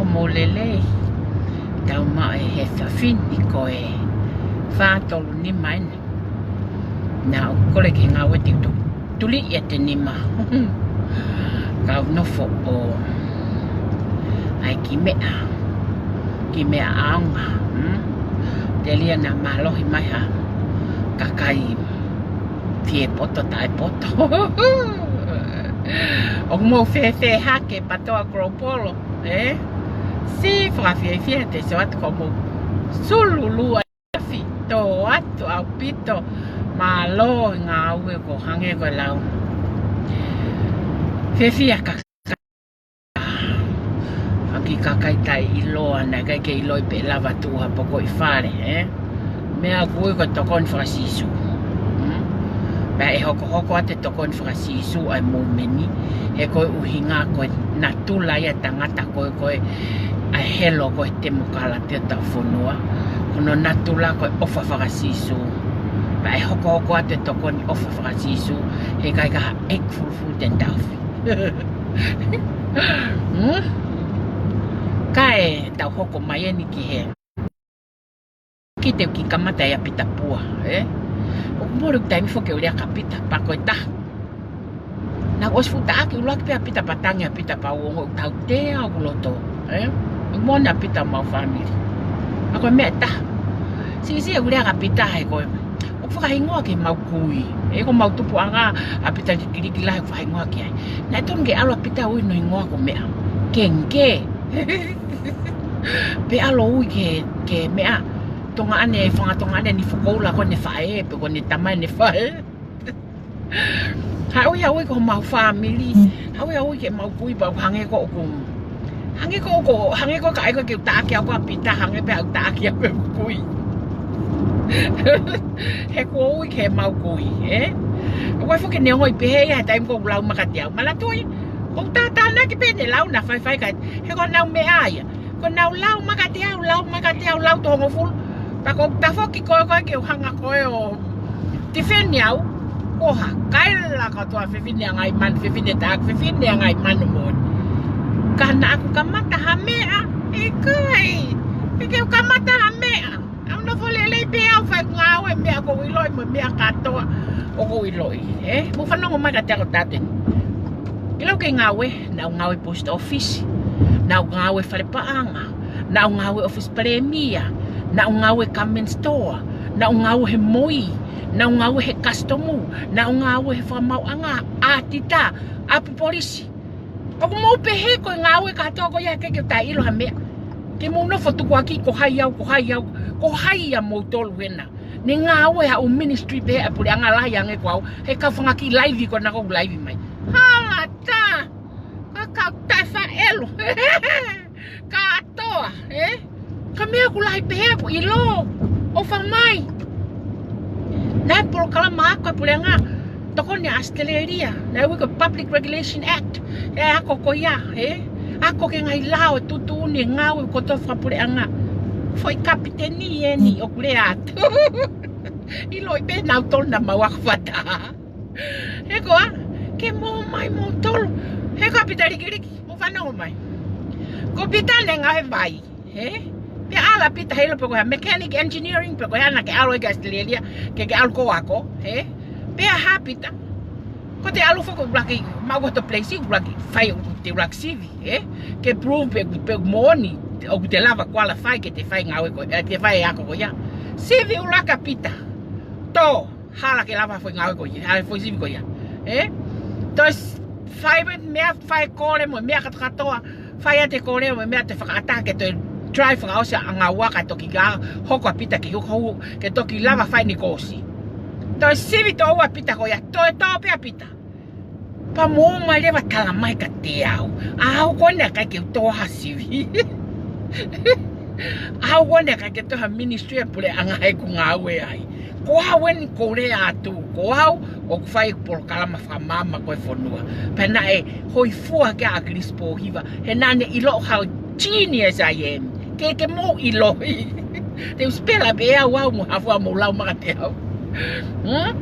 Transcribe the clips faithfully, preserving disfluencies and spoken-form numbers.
Mou lelei, tau maʻu e he efiafi ni ko e fā tolu nima eni. Naʻá ku kole ke ngāue te u tu-, tuli ia te nima. Kau nofo ʻo ʻai kiʻi meʻa, kiʻi meʻa ʻaonga. Hmm? Telia naʻa mālohi mai ha kakai fie poto taʻe poto. ʻOku mou fēfē hake PATOA Global, ē? Siʻi fakafiefia te u sio atu ko hoʻomou sulu lua fito atu ʻaupito. Mālō e ngāue ko hangē ko e lau. Fiefia ka ʻa e kiʻi kakai taʻeʻiloa, naʻe ʻikai ke ʻiloʻi pe ʻe lava tuʻu ha poko ʻi fale, ē? Meʻa ʻoku ui ko e tokoni faka-Sīsū. Hmm? Pea ʻe hokohoko atu e tokoni faka-Sīsū ʻa e movement ni, he ko e ʻuhinga ko e natula ia e tangata ko ē, ko ē ʻa e helo ko e temokalati ʻo hotau fonua. Ko hono natula ko e ʻofa faka-Sīsū. Pea ʻe hokohoko atu e tokoni ʻofa faka-Sīsū, he ʻikai ke ʻi ai ha ʻeiki fulufulu te ne taʻofi. Hmm? Kae tau hoko mai eni ki he kiʻi, te u kiʻi kamata ʻia Pita Pua, ē? ʻOku mole ʻeku taimi foki ke u lea kia Pita, pea ko e taha. Naʻá ku ʻosi fuʻu taʻaki ʻuluaki pē ʻa Pita pea tangi ʻa Pita pea u ongoʻi ʻoku tautea hoku loto, ē? ʻOku moʻoni ʻa Pita mo homau fāmili. Pea ko e meʻa ʻe taha. Siʻisiʻi ʻeku lea kia Pita he ko e ʻoku fakahingoa ki heʻemau kui. Ē, ko homau tupuʻanga ʻa Pita Likiliki lahi ʻoku fakahingoa ki ai. Naʻe tonu ke ʻalu ʻa Pita ʻo ui hono hingoa ko e meʻa. Kenge. Pe ʻalu ʻo ui ki he, ki he meʻa. Tonga ʻane, fanga Tonga ʻane ni fokoula ko ʻene faʻē, pe ko ʻene tamai ʻene faʻē. Haʻu ia ʻo ui ko homau fāmili. Haʻu ia ʻo ui ki heʻemau kui pea ʻoku hangē ko ʻoku Hangē ko ʻoku, hangē ko e ka ʻai ko ē ke u taʻaki au ko ē ʻa Pita, hangē pē ʻoku taʻaki au ko ē ʻeku kui. He kuo ui ki heʻemau kui, ē? ʻOku ʻai foki ke ne ongoʻi pehē ia he taimi ko ē ʻoku lau mai kiate au. Manatuʻi, ʻoku tātānaki pē ʻene lau naʻa faifai ka, he ko ʻenau meʻa ia. Ko ʻenau lau mai kiate au, lau mai kiate au, lau toko hongofulu. Pea ko ʻeku tafoki ko ē ko ē ke u hanga ko ē ʻo tifeni au, ko ha kaila kātoa, fefine ʻangai manu, fefine taʻaki, fefine ʻangai manu moʻoni. Ka naʻá ku kamata ha meʻa, ʻikai. ʻIkai ke u kamata ha meʻa. ʻOku ou nofo lelei pē au ʻo fai ʻeku ngāue, meʻa ʻoku ou ʻiloʻi mo e meʻa kātoa ʻoku ou ʻiloʻi, ē? Mou fanongo mai kiate au ko e taha eni. Ke lau ke ngāue, naʻá ku ngāue post office, naʻá ku ngāue fale paʻanga, naʻá ku ngāue ʻōfisi palēmia, naʻá ku ngāue government store, naʻá ku ngāue he moi, naʻá ku ngāue he kasitomu, naʻá ku ngāue he fakamaauʻanga, ʻātita, ʻapi polisi. ʻOku mou pehē ko e ngāue kātoa ko ia ʻikai ke u taʻeʻilo ha meʻa. Ke mou nofo tukuakiʻi ko hai au, ko hai au, ko hai ʻia moutolu ena. Ne ngāue haʻu ministry pē ʻa e puleʻanga lahi ange ko au, he kau fanga kiʻi laivi ko ena ʻoku laivi mai. Hala tā, ka kau taʻefaʻaʻelo. Kātoa, ē? Ka meʻa ʻoku lahi pē he ʻoku ʻilo, ʻofa mai. Naʻe polokalama ako ʻa e puleʻanga, tokoni ʻa ʻAositelēlia, naʻe ui ko e Public Regulation Act, ʻa e ako ko ia, ē? Ako ki he ngaahi lao ʻo e tuʻutuʻuni e ngāue kotoa fakapuleʻanga. Foʻi kapiteni eni ʻoku lea atu. ʻIloʻi pē nautolu naʻa mau ako fakataha. He ko ā, ke mou ō mai moutolu. He ko ā Pita Likiliki, mou fanongo mai. Ko Pita naʻe ngāue vai, ē? Pea ʻalu ʻa Pita heiʻilo pe ko e mechanic engineering, pe ko e hā naʻá ke ʻalu ai ki ʻAositelēlia, ke ke ʻalu ʻo ako, ē? Pea hā Pita, ko ʻete ʻalu foki ʻoku ʻuluaki, maʻu hoto place ʻuluaki, fai ʻoku te ʻuluaki sivi, ē? Ke prove pe, pe moʻoni, ʻoku te lava qualify ke te fai ngāue ko, ē, ke fai e ako ko ia. Sivi ʻuluaki ʻa Pita. Tō, hala ke lava foʻi ngāue ko ia, hala foʻi sivi ko ia. Ē? Toe s-, fai meʻa, fai kole mo e meʻa kātoa kātoa, fai ʻa e kole mo e meʻa ʻa e fakaʻatā ke toe try fakaʻosi ʻa e ngāue kae toki ka hoko ʻa Pita ke hoko hou, ke toki lava fai ʻene kōsi. Toe sivi tō ua ʻa Pita ko ia, toe tō pē ʻa Pita. Pea mou ō mai leva ʻo tala mai kiate au. ʻA au ko ena ʻikai ke u tō ha sivi. ʻA au ko ena ʻikai ke tō ha ministry ʻa e puleʻanga heʻeku ngāue ai. Ko au eni ʻoku ou lea atu, ko au ʻoku fai ʻeku polokalama fakamaama ko e fonua. Pea naʻe hōifua ki ai ʻa ʻAkilisi Pōhiva. He naʻá ne ʻilo how genius I am. Ke, ke mou ʻiloʻi. Te u spela pē au au mo ha fua mou lau mai kiate au. Hmm?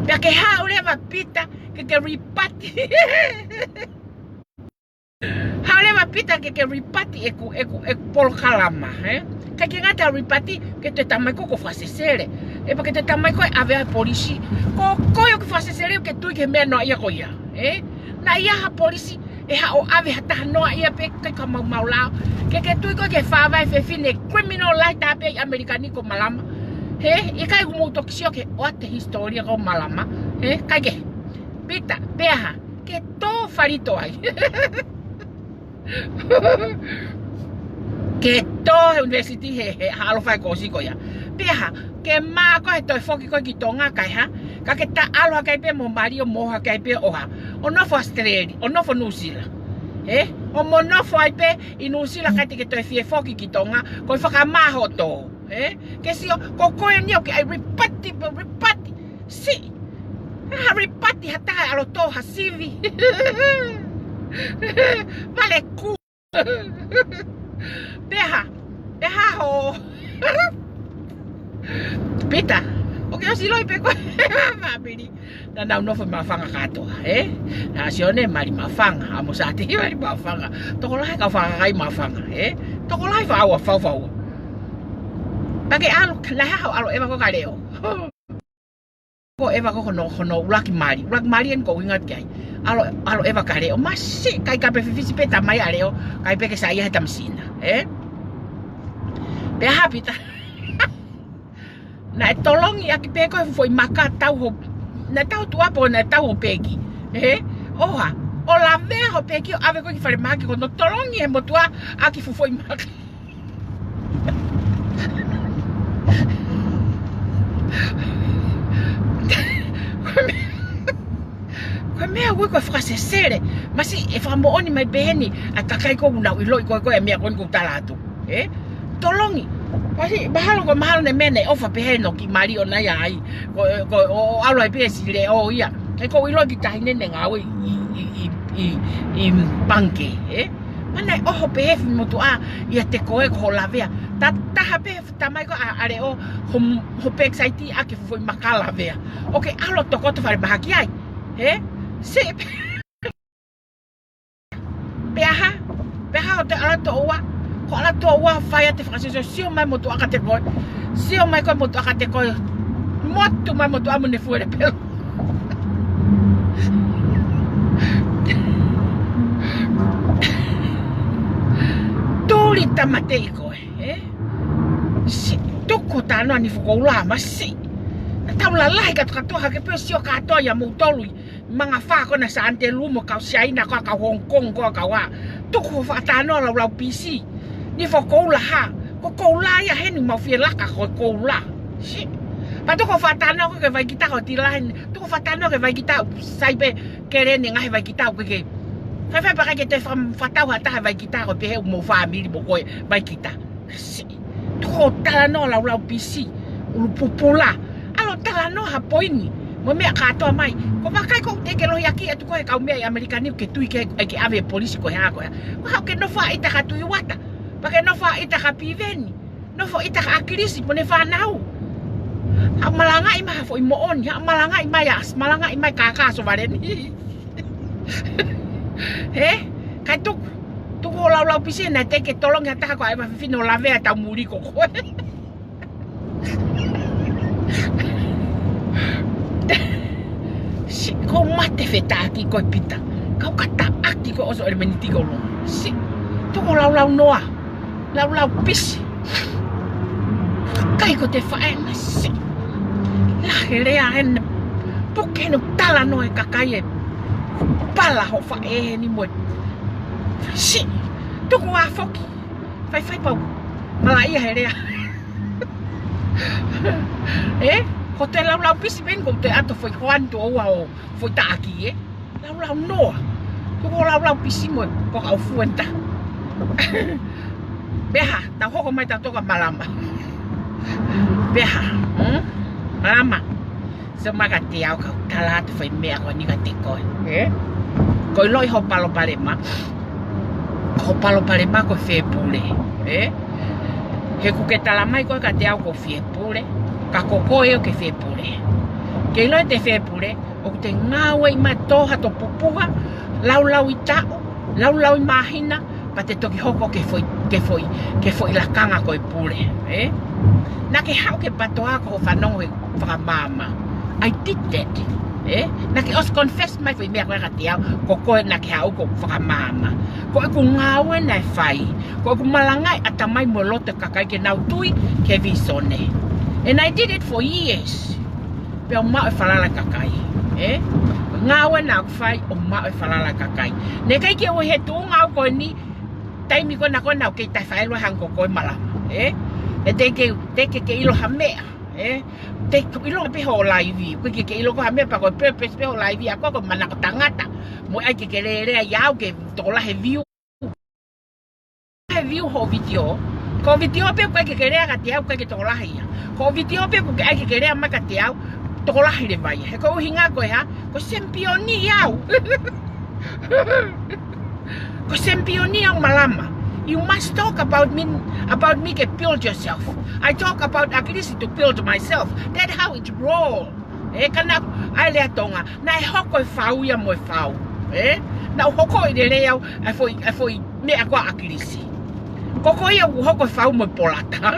Pea ke haʻu leva Pita, ke ke ripati. Haʻu leva Pita ke ke rebut ʻeku, ʻeku, ʻeku polokalama, ē? ʻIkai ke ngata rebut ke toe talamai ko e fakasesele. ʻE pea ke toe talamai ko e ʻave ʻa e polisi. Ko koe ʻoku fakasesele ʻoku ke tui ki he meʻa noaʻia ko ia, ē? Naʻe ʻi ai ha polisi ʻe haʻu ʻo ʻave ha taha noaʻia pē ʻikai ke maumau lao. Ke ke tui koe ki he fāvai fefine criminal lahi taha pē ʻi ʻAmelika ni ko Malama. Ē? ʻIkai ke mou toki sio ki he ʻoatu e hisitōlia ko Malama. Ē? ʻIkai ke. Pita, pea hā, ke tō Falito ai. Ke tō he university he, he ʻalu fai kōsi ko ia. Pea hā, ke mā koe he toe foki koe ki Tonga kae hā, ka ke ta ʻalu hake ai pē mo mali ʻo mo hake ai pē ʻo hā. ʻO nofo Australia, ʻo nofo New Zealand. Ē? ʻO mo nofo ai pē ʻi New Zealand kae te ke toe fie foki ki Tonga, ko e fakamā hoʻo tō. Ē? Ke sio, ko koe eni ʻoku ke ʻai rebut, rebut. Siʻi. Ha rebut ha taha ʻe ʻalu ʻo tō ha sivi. Vale ku. Pea hā, pea hā ho. Pita, ʻoku ke ʻosi ʻiloʻi pē koe. Māmili. Naʻa nau nofo Mafanga kātoa, ē? Naʻa Sione mali Mafanga, ʻa mo Sati mali Mafanga. Tokolahi kau fakakakai Mafanga, ē? Tokolahi faʻaua, faufaua. Pea ke ʻalu, naʻe hā hoʻo ʻalu ʻeva ko e ka leʻo. Ko e ʻeva ko hono, hono ʻuluaki mali. ʻUluaki mali eni ʻoku ou ʻuhinga ki ai. ʻAlu, ʻalu ʻeva ka leʻo. Masiʻi, ʻikai ka pe fifisi pē tamai ʻa leʻo. ʻIkai pē ke saiʻia he tamasiʻi na, ē? Pea hā Pita. Naʻe tolongi ʻaki pē ko e foʻi maka tau ho. Naʻe tau tuʻa pē naʻe tau ho peki. Ē? ʻO hā. ʻO lavea ho peki ʻo ʻave ko ē ki falemahaki ko hono tolongi he motuʻa ʻaki foʻi maka. Ko e meʻa, ko e meʻa ʻoku ʻikai ko e fakasesele. Masiʻi ʻe fakamoʻoni mai pehē ni ʻa e kakai ʻoku nau ʻiloʻi ko e, ko e meʻa ko eni ʻoku ou tala atu. Ē? Tolongi. Masiʻi, mahalo ko e mahalo ne meʻa ne ʻofa pehē no ki mali ʻo nai ai. Ko, ko, ʻo, ʻo ʻalu ai pē si leʻo ia. He ʻoku ou ʻiloʻi ki tahi ne ne ngāue ʻi, ʻi, ʻi, ʻi, ʻi pangikē, ē? Mana ʻoho pē he foʻi motuʻa ia te koe ko ho lavea. Ta taha pē tamai ko ē ʻa, ʻa leʻo ho, ho peki saiti ʻaki foʻi maka lavea. ʻOku ke ʻalu ʻo tokoto falemahaki ai. Ē? Siʻi. Pea hā, pea hā ʻo te ʻalu ʻo toʻo ua. Ko e ʻalu ʻo toʻo ua fai ʻa e fakasesele sio mai motuʻa kiate koe. Sio mai ko e motuʻa kiate koe. Motu mai motuʻa mo ne fuele pelo. Tuli tāmateʻi koe, ē? Siʻi, tuku talanoa ni fokoula, masiʻi. Naʻa tau lalahi kātoa kātoa hake pē sio kātoa ia mo tolu ʻi mangafā ko ena Sānitelū mo kau Siaina ko ē kau Hong Kong ko ē kau ā. Tuku hoʻo fakatalanoa laulau pisi. Ni fokoula hā. Ko e koula ia heni mau fie laka ko e koula. Siʻi. Pea tuku hoʻo fakatalanoa ko ē ki he vaikita ko e tila heni. Tuku hoʻo fakatalanoa ki he vaikita sai pē kele ne ngaahi vaikita ʻoku ke. Faifai pea ʻikai ke te fa-, fakatau ha taha vaikita ko e pehē ʻoku mo fāmili mo koe vaikita. Siʻi. Tuku hoʻo talanoa laulau pisi. ʻUlu pupula. ʻAlu ʻo talanoa ha poini. Mo e meʻa kātoa mai. Ko e vakai ko ē te ke lohiaki atu ko e kau meʻa ʻi ʻAmelika ni ʻoku ke tui ke, ke ʻave polisi ko e hā ko e hā. Ko e hā ʻoku ke nofo ʻita ka Tuʻi Uata. Pea ke nofo ʻita ka Piveni. Nofo ʻita ka ʻAkilisi mo ʻene fānau. Haʻu malangaʻi mai ha foʻi moʻoni. Haʻu malangaʻi mai ʻa, malangaʻi mai kākā Sovaleni. Ē? Kae tuku, tuku hoʻo laulau pisi naʻe teʻeki ke tolongi ha taha ko e ʻeva fefine ʻo lavea tau muli ko koe. Siʻi, ʻoku ou mate fetaʻaki koe Pita. Kau ka taʻaki koe ʻosi ʻelemēniti ko lo. Siʻi, tuku hoʻo laulau noa. Laulau pisi. Kakai ko e faʻē masiʻi. Lahi e lea ʻeni. Puke no talanoa e kakai ē. Pala hoʻo faʻē heni mo e. Siʻi. Tuku ā foki. Faifai pau. Malaʻia he lea. Ē? Ko e laulau pisi pē eni ko e ʻoatu foʻi hoani tuʻo ua ʻo foʻi taʻaki ē. Laulau noa. Tuku hoʻo laulau pisi mo e ko e kau fuenta. Pea hā, tau hoko mai tau toka Malama. Pea hā, hmm? Malama. Sio mai kiate au kau tala atu foʻi meʻa ko eni kiate koe. Ē? ʻOku ou ʻiloʻi hoʻo palopalema. Hoʻo palopalema ko e fie pule. Ē? He ʻoku ke talamai koe kiate au ʻoku ou fie pule. Ka ko koe ʻoku ke fie pule. Ke ʻiloʻi ʻete fie pule. ʻOku te ngāueʻi mai tō hato pupuha, laulau ʻi taʻu, Laulau ʻi māhina, pea te toki hoko ke foʻi, ke foʻi, ke foʻi lakanga ko e pule, ē? Naʻa ke haʻu ke patoa ko hoʻo fanongo he fakamaama. I did that, ē? Naʻa ke ʻosi confess mai foʻi meʻa ko ē kiate au, ko koe naʻa ke haʻu ko e fakamaama. Ko ʻeku ngāue naʻe fai, ko ʻeku malangaʻi ʻatamai mo loto kakai ke nau tui ki he vīsone. And I did it for years. Pea u maʻu e falala kakai, ē? Ngāue naʻa ku fai ʻo maʻu e falala kakai. Naʻe ʻikai ke u ʻi he tuʻunga au ko eni, taimi ko ena ko ena ʻoku kei taʻefaʻahinga hangē ko koe Malama, ē? He te ke, te ke ke ʻilo ha meʻa, ē? Te ke ʻilo pē hoʻo laivi, ʻoku ke ke ʻilo ko ha meʻa pea ko e purpose pē hoʻo laivi, ʻa koe ko e manako tangata, mo e ʻai ke ke lele ai au ke tokolahi e view. He view hoʻo vitiō. Ko e vitiō pē ʻoku ʻikai ke ke lea kiate au, ʻikai ke tokolahi ia. Ko e vitiō pē ʻoku ke ʻai ke ke lea mai kiate au, tokolahi leva ia. He ko e ʻuhinga ko e hā, ko e sempioni au. Ko e sempioni au Malama. You must talk about me, about me ke build yourself. I talk about ʻAkilisi to build myself. That's how it's roll. Ē, ka naʻa, ʻa e lea Tonga, naʻe hoko e fau ia mo e fau. Ē, naʻa ku hoko ʻi he lea au, ʻa e foʻi, ʻa e foʻi meʻa ko ē ʻa ʻAkilisi. Ko koe ia ʻoku hoko e fau mo e polata.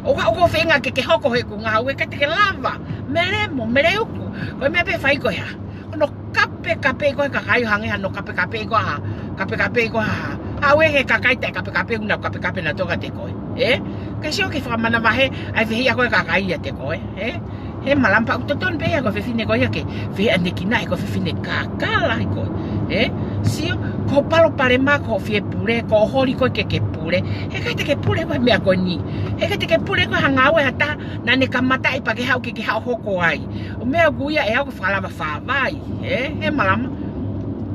ʻOku, ʻoku ou feinga ke ke hoko he ʻeku ngāue ka te ke lava. Melemo, meleuku. Ko e meʻa pē ʻe fai ko e hā. Hono kapekapeʻi koe ʻe he kakai ʻo hangē hano kapekapeʻi koe ha, kapekapeʻi koe ha. Haʻu ʻe he kakai taʻekapekape ʻoku nau kapekape nautolu kiate koe. Ē? Ke sio ke fakamanavahē ʻa e fehiʻa ko ē ʻa e kakai ʻiate koe. Ē? He Malama pea ʻoku totonu pē ia ko e fefine ko ia ke fehiʻanekinaʻi ko e fefine kākā lahi koe. Ē? Sio, ko hoʻo palopalema ko hoʻo fie pule, ko hoʻo holi koe ke ke pule. He ʻikai te ke pule koe he meʻa ko eni. He ʻikai te ke pule koe he ngāue ʻa ha taha naʻa ne kamataʻi pea ke haʻu ke ke haʻu ʻo hoko ai. ʻO meʻa ʻoku ʻi ai ʻe au ke fakalava fāvai, ē, he Malama.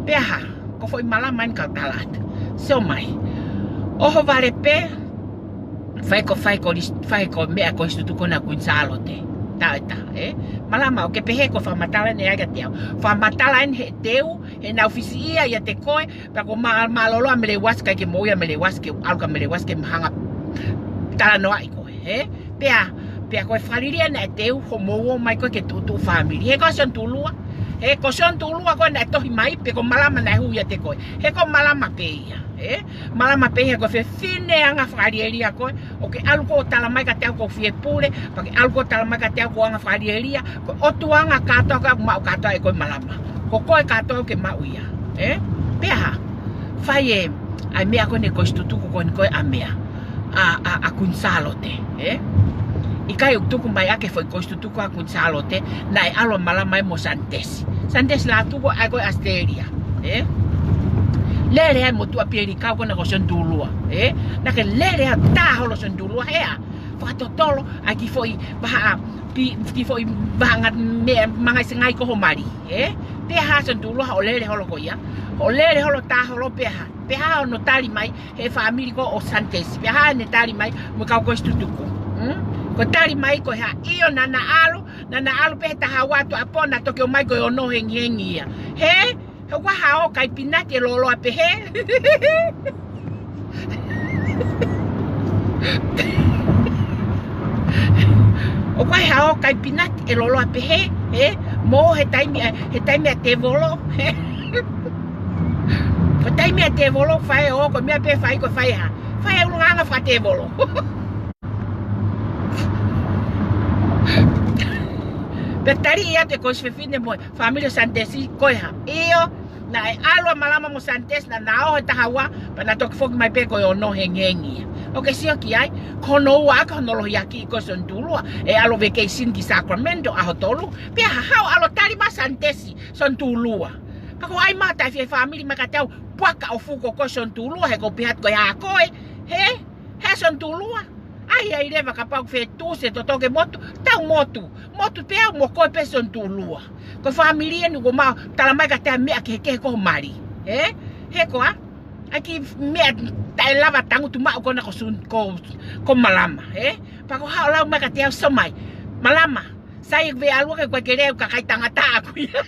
Pea hā, ko e foʻi Malama eni kau tala atu. Sio mai. ʻOhovale pē, fai ko, fai ko lis-, fai ko e meʻa ko e institute ko ena Kuini Sālote. Taʻe tā, ē. Malama, ʻoku ke pehē ko e fakamatala eni ʻa ia kiate au. Fakamatala eni he teu, he naʻa ku fisiʻia ʻiate koe, pea ko ma-, mālōlō ʻa Meleuasi, ʻikai ke moʻui ʻa Meleuasi, ke ʻalu kia Meleuasi ke mahanga talanoaʻi koe, ē? Pea, pea ko e fakaliliʻa naʻe teu hoʻo mou ō mai koe ke tuʻutuʻu fāmili. He ko Sione Tulua, he ko Sione Tulua ko ē naʻe tohi mai, pe ko Malama naʻe hū ʻiate koe. He ko Malama pē ia, ē? Malama pē ia ko e fefine anga fakalielia koe, ʻoku ke ʻalu koe ʻo tala mai kiate au ʻoku ou fie pule, pea ke ʻalu koe ʻo tala mai kiate au ʻoku ou anga fakalielia, ko e ʻotu anga kātoa ko ē ʻoku maʻu kātoa ʻe koe Malama. Ko koe kātoa ʻoku ke maʻu ia, ē? Pea hā, fai e, ʻa e meʻa ko eni ko e institute ko eni ko ē ʻa meʻa. ʻA, ʻa, ʻa Kuini Sālote, ē? ʻIkai ʻoku tuku mai ʻa e foʻi ko e institute ko ē ʻa Kuini Sālote, naʻe ʻalu ʻa Malama ia mo Sanitesi. Sanitesi Lātū ko ē ʻa ia ko ē ʻAositelēlia, ē? Lele ai e motuʻa Pielikau ko ena ko Sione Tulua, ē? Naʻa ke lele ai tā holo Sione Tulua, hea? Fakatotolo ʻa e kiʻi foʻi vahaʻa, pi-, kiʻi foʻi vahaʻa meʻa mangaʻi sengai ko ho mali, ē? Pea hā Sione Tulua hoʻo lele holo ko ia. Hoʻo lele holo tā holo pea hā. Pea hā hono tali mai, he fāmili ko ē ʻo Sanitesi. Pea hā ʻene tali mai, mo e kau ko e institute. Hmm? Ko e tali mai ko e hā, ʻio naʻa na ʻalu, naʻa na ʻalu pē he taha ua ʻo tuʻapō naʻa toki ō mai ko e ono hengihengi ia. He, he ʻoku ʻikai ha ō kai pinati ʻe lōloa pehē. ʻOku ʻikai ha ō kai pinati ʻe lōloa pehē, ē? Mo e taimi ʻa, he taimi ʻa e tēvolo, ē? Ko e taimi ʻa e tēvolo, fai ʻo, ko e meʻa pē ʻe fai ko e fai hā. Fai e ʻulungaanga fakatēvolo. Pea tali ia ʻe koe siʻi fefine mo e fāmili ʻo Sanitesi ko e hā. ʻIo, naʻe ʻalu ʻa Malama mo Sanitesi naʻa na ō he taha ua, pea na toki foki mai pē ko e ono hengihengi ia. ʻOku ke sio ki ai, ko hono ua ʻaki hono lohiakiʻi ko ē Sione Tulua, ʻe ʻalu vacation ki Sacramento ʻaho tolu, pea haʻu ʻo ʻalu ʻo tali mai Sanitesi, Sione Tulua. Pea ko e ʻai mai taʻe fie fāmili mai kiate au, puaka ʻo fuko ko ē Sione Tulua, he ʻoku ou pehē atu ko e hā koe, he, he Sione Tulua. ʻAi, ʻai leva kapau ʻoku fetuʻusi e toto ke motu, tau motu. Motu pē au mo koe pē Sione Tulua. Ko e fāmili eni ʻoku mau tala mai kiate au meʻa kehekehe ko ho mali. Ē? He ko e hā? ʻAi kiʻi meʻa taʻe lava tangutu maʻu ko ena ko Sione, ko, ko Malama. Ē? Pea ko e haʻu ʻo lau mai kiate au, sio mai. Malama. Sai ʻeku vea ʻalu ke kau ke lea ʻo kakai tangata ʻaku ia.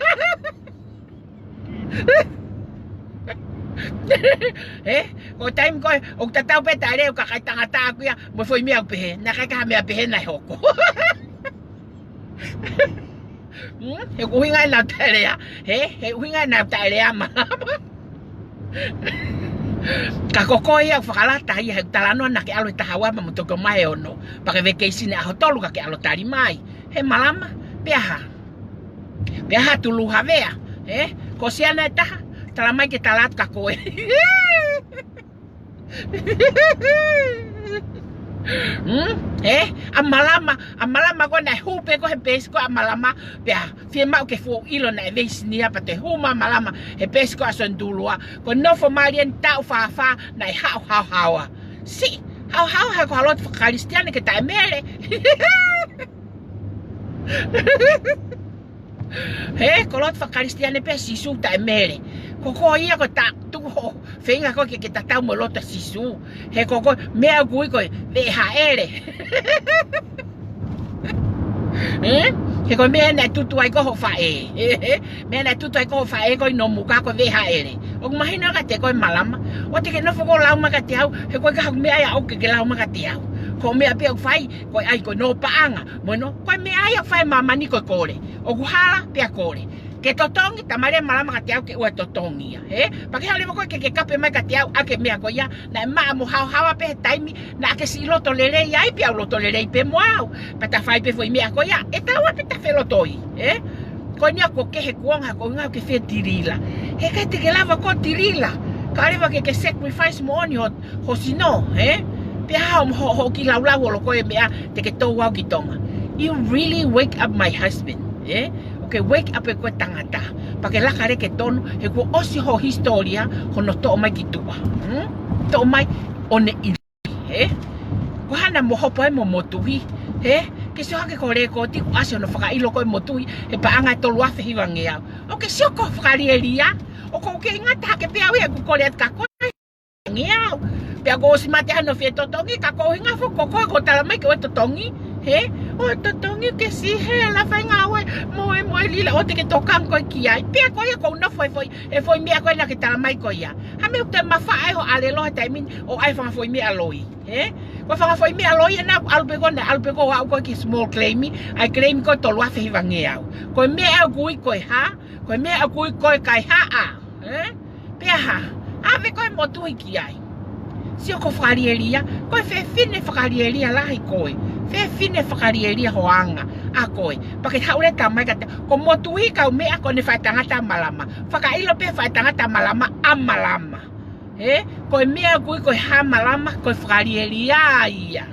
Ē, ko e taimi ko ē, ʻoku tatau pē taʻe lea ʻo kakai tangata ʻaku ia, mo e foʻi meʻa ʻoku pehē, naʻe ʻikai ke ha meʻa pehē naʻe hoko. Hmm? He ʻuhinga ʻena taʻe lea, ē, he ʻuhinga ʻena taʻe lea Malama. Ka ko koe ia ʻoku fakalata ia he talanoa naʻa ke ʻalu he taha ua pea mo toki ō mai he ono. Pea ke vacation he ʻaho tolu ka ke ʻalu tali mai. He malama, pea hā? Pea hā tulu havea, ē? Ko siana e taha, tala mai ke tala atu ka koe. Hmm? Ē? ʻA malama, ʻa malama ko ē naʻe hū pē ko ē he peesi ko ē ʻa malama, pea fiemaʻu ke fuʻu ʻilo naʻe vacation ia pea toe hū mai ʻa malama he peesi ko ē ʻa Sonotulua. Ko e nofo mali eni taʻu fāfā naʻe haʻu haohaoa. Siʻi, haohaoa he ko ha lotu fakakalisitiane ke taʻemele. He, ko e lotu fakakalisitiane pē Sīsū taʻemele. Ko koe ia ko e tuku hoʻo feinga ko ē ke, ke tatau mo e lotu ʻa Sīsū. He ko koe, meʻa ʻoku ui ko e veʻe haʻele. Ē? He ko e meʻa naʻe tutu ai ko ē hoʻo faʻē. Meʻa naʻe tutu ai ko ē hoʻo faʻē ko ē ʻi Nomuka ko e veʻe haʻele. ʻOku mahino kiate koe malama. ʻOua te ke nofo ko ē ʻo lau mai kiate au, he ʻoku ʻikai ko haʻaku meʻa ia ʻoku ke, ke lau mai kiate au. Ko e meʻa pē ʻoku fai, ko e ʻai ko ē ʻo paʻanga. Mo ʻenau, ko e meʻa ia ʻoku fai ʻe māmani ko e kole. ʻOku hala, pea kole. Ke totongi, talamai ʻe malama kiate au ke ʻoua totongi ia. Ē? Pea ke hanga leva ko ē ke, ke kape mai kiate au, ʻa e meʻa ko ia, naʻe maʻa mo haohaoa pē he taimi, naʻa ke siʻi loto lelei ai, pea u loto lelei pē mo au. Pea ta fai pē foʻi meʻa ko ia, ʻe taua pē ta felotoi, ē? Ko eni ʻoku ke he kuonga, ko e ʻuhinga ʻoku ke fie tilila. He ʻikai te ke lava ko ē tilila. Kae ʻoua leva ke, ke sacrifice moʻoni ho, ho sino, ē? Pea hā ho, ho, ho kiʻi laulau holo ko ē meʻa te ke tō au ki Tonga. You really wake up my husband, ē? ʻOku ke wake up ʻe koe tangata. Pea ke laka leva ke tonu, he kuo ʻosi ho hisitōlia, hono toʻo mai ki tuʻa. Hmm? Toʻo mai ʻo ne ʻi Ē? Ko e hā naʻa mo hopo ai mo motuhi. Ē? Ke sio hake ko e lekooti kuo ʻasi hono fakaʻilo ko ē motuhi he paʻanga ʻe tolu afe hivangeau. ʻOku ke sio ko e fakalielia. ʻOku ou kei ngata hake pē au ia ʻeku kole atu kia koe. Ngeau. Pea kuo ʻosi mate hono fie totongi ka ko e ʻuhinga foki ko koe kuo tala mai ke ʻoua totongi. Ē? ʻOua totongi ke siʻi hela fai ngāue mo e, mo e lila ʻoua te ke tokanga koe ki ai. Pea ko ia ʻoku ou nofo he foʻi, he foʻi meʻa ko ē naʻa ke tala mai ko ia. Hā e meʻa ʻoku te mafaʻa ai ho ʻalelo he taimi ni ʻo ʻai e fanga foʻi meʻa loi. Ē? Ko e fanga foʻi meʻa loi ena ʻoku ʻalu pē ko ē, naʻe ʻalu pē ko ē ʻo aʻu ko ē ki he small claim, ʻa e claim ko ē tolu afe hivangeau. Ko e meʻa ʻoku ui ko e hā, ko e meʻa ʻoku ui ko e kaihaʻa. Ē? Pea hā, ʻave ko ē motuhi ki ai. Sio ko e fakalielia, ko e fefine fakalielia lahi koe. Fefine fakalielia hoʻo anga ʻa koe. Pea ke haʻu leva ʻo tala mai kiate au, ko e motuhi kau meʻa ko ʻene faʻētangata ʻa malama. Fakaʻilo pē faʻētangata ʻa malama, ʻa malama. Ē, ko e meʻa ʻoku ui ko e hā malama, ko e fakalielia ia.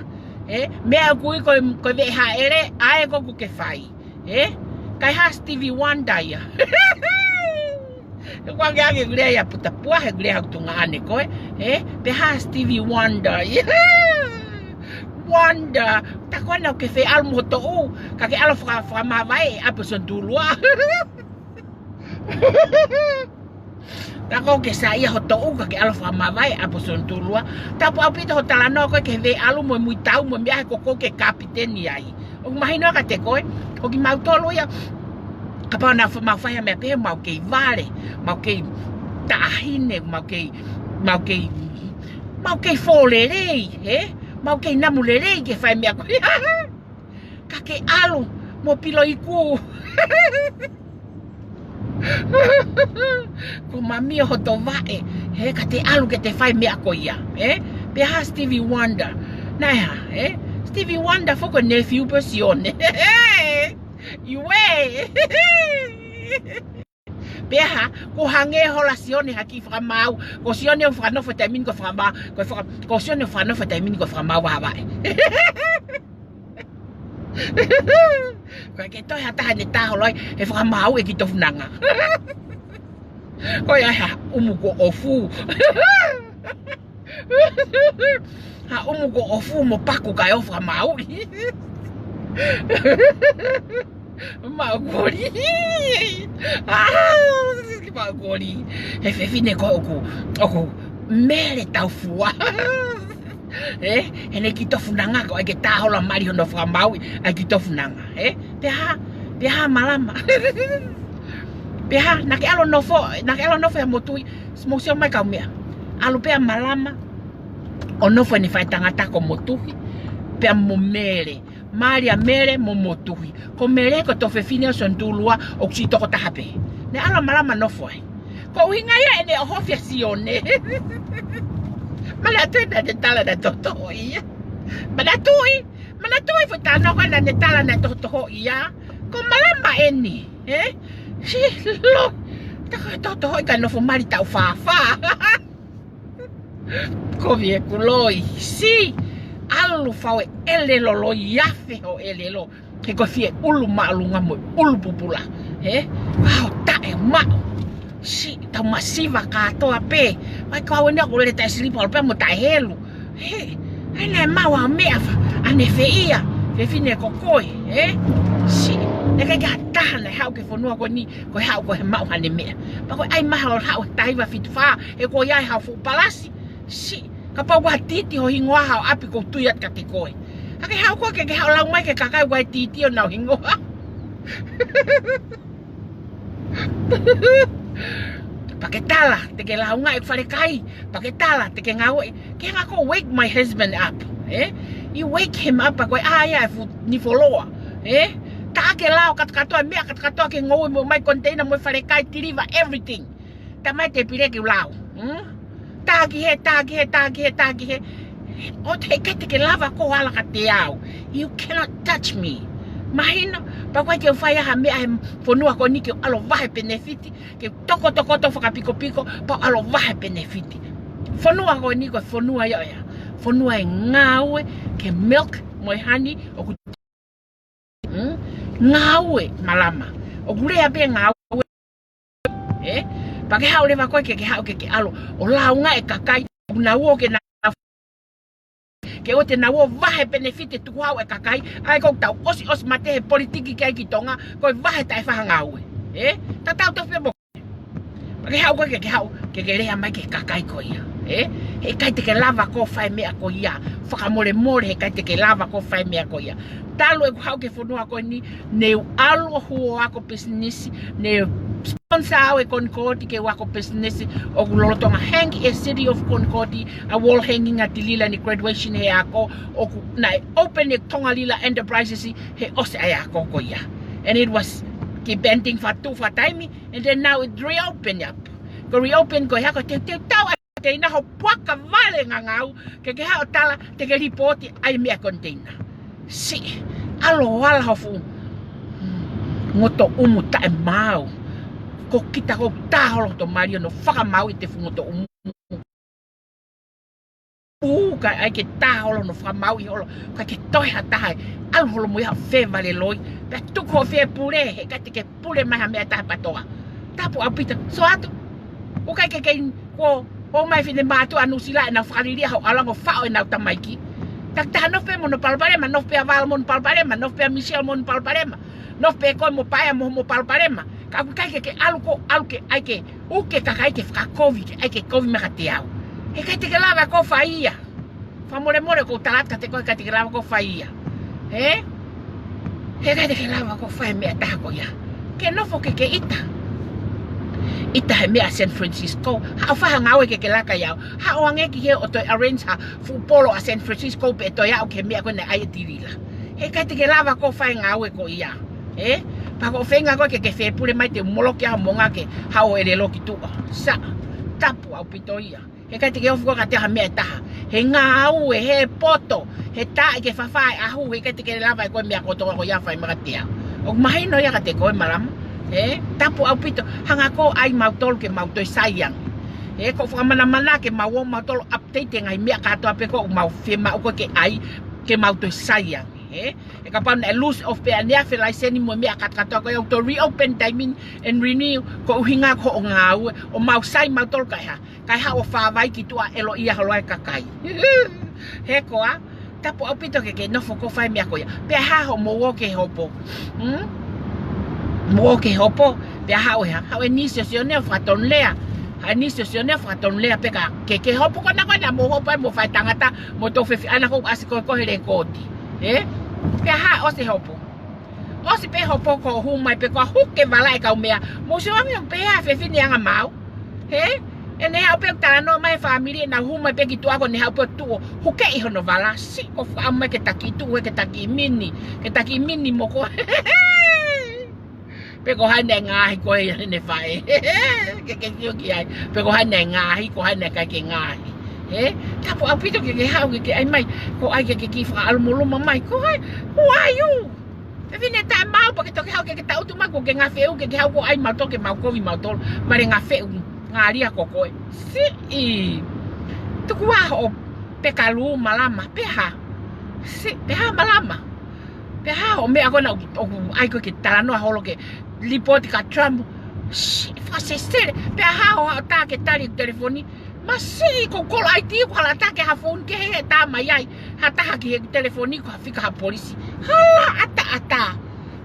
Ē, meʻa ʻoku ui ko e, ko e veʻe haʻele, ʻa ē ko ē ʻoku ke fai. Ē, kae hā Stevie Wonder ia. He ʻoku ʻange ʻange ʻeku lea ia putapua, he ʻeku lea ʻoku tuongaʻane ko ē. Ē, pea hā Stevie Wonder ia. Wonder, tā ko ena ʻoku ke fie ʻalu mo ho toʻu, ka ke ʻalu faka-, fakamāvae ʻa Sonotulua. Tā ko ē ʻoku ke saiʻia ho toʻu ka ke ʻalu fakamāvae ʻa Sonotulua. Tapu ʻaupito hoʻo talanoa ko ē ki he veʻe ʻalu mo e muitau mo e meʻa he ko koe ʻoku ke kapiteni ai. ʻOku mahino kiate koe, ko kimautolu ia. Kapau naʻa mau fai ha meʻa pehē, mau kei vale, mau kei taʻahine, mau kei, mau kei, mau kei fō lelei, ē? Mau kei namu lelei ke fai meʻa ko ia. Ka ke ʻalu mo pilo iku. Ko mamio hoto vaʻe, ē, ka te ʻalu ke te fai meʻa ko ia, ē? Pea hā Stevie Wonder. Naʻe hā, ē? Stevie Wonder foki ko e nephew pē ʻo Sione. Iuē. Pea hā, kuo hangē hola Sione ha kiʻi fakamaau. Ko Sione ʻoku fakanofo he taimi ni ko e fakamaau, ko e faka-, ko Sione ʻoku fakanofo he taimi ni ko e fakamaau vavae. Ko e ke toe ha taha ʻe taha holo ai, he fakamaau ʻe ki tofunanga. Ko ia ha ʻumu ko ʻofu. Ha ʻumu ko ʻofu mo paku kae ʻofa mauli. Maukoli. Ah, maukoli. He fefine ko ē ʻoku, ʻoku mele taufua. Ē, he naʻe ki tofunanga ko ē ke tā holo mali hono fakamaau, ʻa e ki tofunanga. Ē, pea hā, pea hā malama. Pea hā, naʻa ke ʻalu ʻo nofo, naʻa ke ʻalu ʻo nofo he motuhi, mo sio mai kau meʻa. ʻAlu pē ʻa malama, ʻo nofo ʻene faʻētangata ko motuhi, pea mo mele. Mali ʻa mele mo motuhi. Ko mele ko e tuofefine ʻo Sonotulua ʻoku siʻi toko taha pē. Naʻe ʻalu ʻa malama ʻo nofo ai. Ko e ʻuhinga ia ʻene ʻohofi ʻa Sione. Manatuʻi naʻa ne tala naʻe tohotohoʻi ia. Manatuʻi, manatuʻi foʻi talanoa ko ē naʻa ne tala naʻe tohotohoʻi ia. Ko Malama eni, ē? Silo, tā ko e tohotohoʻi kae nofo mali taʻu fāfā. Kovi ʻeku loi, sī, ʻalu fau e ʻelelo loi afe hoʻo ʻelelo. He ko e fie ʻulu māʻolunga mo e ʻulu pupula. Ē? Vao taʻe maʻu. Sī, tau masiva kātoa pē. Vai ko au eni ʻoku ou lele taʻe silipa ʻalu pē mo taʻe helu. Ē? ʻAi naʻe maʻu ʻa e meʻa fa, ʻa ne feia. Fefine ko koe, ē? Sī, naʻe ʻikai ke ha taha naʻe haʻu ki he fonua ko eni, ko e haʻu ko e maʻu haʻane meʻa. Pea ko e ʻai mai haʻo haʻu he taha hiva fitu fā, he ko ia ʻe haʻo fuʻu palasi. Sī, kapau ko ha titi ho hingoa haʻo ʻapi ʻoku ou tui atu kiate koe. Ka ke haʻu koe ke ke haʻu lau mai ki he kakai ʻoku ʻikai titi honau hingoa. Pea ke tala, te ke lāunga ʻeku falekai. Pea ke tala, te ke ngāue. Ke hanga ʻo wake my husband up, ē? You wake him up, pea ko e ʻā ia e fuʻu nifoloa, ē? Tā ke lao kātokātoa, meʻa kātokātoa ke ngoue mo mai container mo e falekai, deliver everything. Tā mai te pile ke u lau. Hmm? Tā ki hē, tā ki hē, tā ki hē, tā ki hē. ʻOku ʻikai te ke lava koe ʻo ala kiate au. You cannot touch me. Mahino, pea ko e ke u fai ha meʻa he fonua ko eni ke u ʻalu ʻo vahe penefiti, ke u tokotokoto fakapikopiko, pea u ʻalu ʻo vahe penefiti. Fonua ko eni ko e fonua ia ʻo ia. Fonua e ngāue, ke milk mo e honey, ʻoku Hmm? Ngāue, Malama. ʻOku lea pē ngāue. Ē? Pea ke haʻu leva koe ke ke haʻu ke ke ʻalu ʻo lāunga e kakai. ʻOku nau ō ke nau, ke ō te nau ō vahe penefiti tukuhau e kakai. ʻAi ko ʻetau ʻosiʻosi mate he politiki ki ai ki Tonga. Ko e vahe taʻe faʻa ngāue. Ē? Tatau tofu pē mo Pea ke haʻu koe ke ke haʻu, ke ke lea mai ki he kakai ko ia. Ē? He ʻikai te ke lava koe ʻo fai meʻa ko ia. Fakamolemole, he ʻikai te ke lava koe ʻo fai meʻa ko ia. Talu ʻeku haʻu ki he fonua ko eni, ne u ʻalu ʻo hū ʻo ako pisinisi, ne sponsor au ʻe Concord ke u ako pisinisi, ʻoku lolotonga hang ʻe City of Concord ʻa e wall hanging ʻa Tilila ni graduation he ako, ʻoku naʻe open ʻe Tongalila Enterprises he ʻosi ʻa e ako ko ia. And it was keep ending for two for time, And then now it reopen up. Ko e reopen ko e hā ko e teuteu tau ʻa e container ho puaka vale ngangau, ke ke haʻu ʻo tala te ke lipooti ʻa e meʻa container. Sī, ʻalu ʻo ala ho fuʻu ngoto ʻumu taʻemaau. Ko kita ko tā holo hoto mali ʻo nau fakamau ʻi he fuʻu ngoto ʻumu. Ū, ka ʻai ke tā holo ʻo nau fakamau ʻi holo, ka ke toe ha taha ʻe ʻalu holo mo ia ʻo fevale loi, pea tuku hoʻo fepule, he ʻikai te ke pule mai ha meʻa ʻe taha PATOA. Tapu ʻaupito, so atu. ʻOku ʻikai ke kei, ko, ʻomai finemātuʻa Nuʻusila ʻenau fakaliliʻa ho ʻalu ange ʻo faʻo ʻenau tamaiki. Takitaha nofo pē mo hono palopalema, nofo pē ʻa Vala mo hono palopalema, nofo pē ʻa Michelle mo hono palopalema, nofo pē koe mo Paea mo, mo palopalema. Ka ʻoku ʻikai ke ke ʻalu koe, ʻalu ke, ʻai ke, ʻuke kakai ke fakakovi, ke ʻai ke kovi mai kiate au. He ʻikai te ke lava koe ʻo fai ia. Fakamolemole ʻoku ou tala atu kiate koe, ʻikai te ke lava koe ʻo fai ia. Ē? He ʻikai te ke lava koe ʻo fai meʻa ʻe taha ko ia. Ke nofo ke ke ʻita. ʻIta he meʻa San Francisco. Haʻu ʻo fai ha ngāue ke ke laka ʻiate au. Haʻu ange ki hē ʻo toe arrange ha fuʻu polo ʻa San Francisco pea toe aʻu ki he meʻa ko ē naʻe ʻai ʻe Tilila. He ʻikai te ke lava koe ʻo fai e ngāue ko ia. Ē? Pea ko hoʻo feinga koe ke ke fepule mai te u moloki ʻa hoʻo monga ke haʻu ʻo ʻelelo ki tuʻa. Sā, tapu ʻaupito ia. He ʻikai te ke ofi koe kiate au ha meʻa ʻe taha. He ngāue, he poto, he taʻe ke fafai ʻahu, he ʻikai te ke lava ʻe koe meʻa kotoa ko ia ʻo fai mai kiate au. ʻOku mahino ia kiate koe Malama. Ē? Tapu ʻaupito, hanga koe ʻo ʻai mautolu ke mau toe sai ange. Ē, ko e fakamanamana ke mau ō mautolu update e ngaahi meʻa kātoa pē ko ē ʻoku mau fiemaʻu ko ē ke ʻai, ke mau toe sai ange. Ē? He kapau naʻe lose off pē ʻa ʻene afe laiseni mo e meʻa kātoa ko ē ʻoku toe reopen taimi ni and renew, ko e ʻuhinga ko hoʻo ngāue, ʻo mau sai mautolu kae hā, kae haʻu ʻo fāvai ki tuʻa ʻeloʻia holo ai e kakai. He ko ā, tapu ʻaupito ke ke nofo koe ʻo fai meʻa ko ia. Pea hā hoʻomou ō ki he hopo. Hmm? Mou ō ki he hopo, pea haʻu ʻe hā, haʻu ʻe Nisi ʻo Sione ʻo fakatonulea. Haʻu ʻe Nisi ʻo Sione ʻo fakatonulea pē ka ke, ki he hopo ko ena ko ena mou hopo ai mo fai tangata, mo tou fefi ana ko ʻasi ko ē ko ē he lekooti. Ē? Pea hā ʻosi e hopo. ʻOsi pē hopo ko ē hū mai pē ko ē ʻo huke vala e kau meʻa. Mou sio ange ʻoku pehē ʻa e fefine anga maau. Hē? ʻEne haʻu pē ʻo talanoa mai e fāmili ʻenau hū mai pē ki tuʻa ko ʻene haʻu pē ʻo tuʻu ʻo hukeʻi hono vala. Sī, ko e fakaʻamu mai ke taki tuʻu, ke taki mini, ke taki mini mo ko. Pe ko hai naʻe ngaahi ko ē ʻene faʻē. Ke ke sio ki ai. Pe ko hai naʻe ngaahi, ko hai naʻe ʻikai ke ngaahi. Ē? Tapu ʻaupito ke ke haʻu ke ke ʻai mai. Ko ai ke ke kiʻi fakaʻalumoluma mai. Ko hai? Who are you? Fefine taʻemau pea ke toki haʻu ke ke taʻutu mai ko ke ngafeʻu ke ke haʻu ko ai mau toke mau kovi mau tolo. Male ngafeʻu. Ngaalia ko koe. Siʻi. Tuku ā hoʻo pekalu Malama. Pea hā? Siʻi. Pea hā Malama? Pea hā hoʻo meʻa ko ena ʻoku, ʻoku ʻai ko ē ke talanoa holo ke lipooti kia Trump. Siʻi, fakasesele. Pea hā hoʻo haʻu ʻo tā ke tali telefoni. Masiʻi, ko kolo ʻai ti ko hala tā ke ha founu ke he tā mai ai. Ha taha ki he telefoni ko ha fika ha polisi. Hala ʻataʻatā.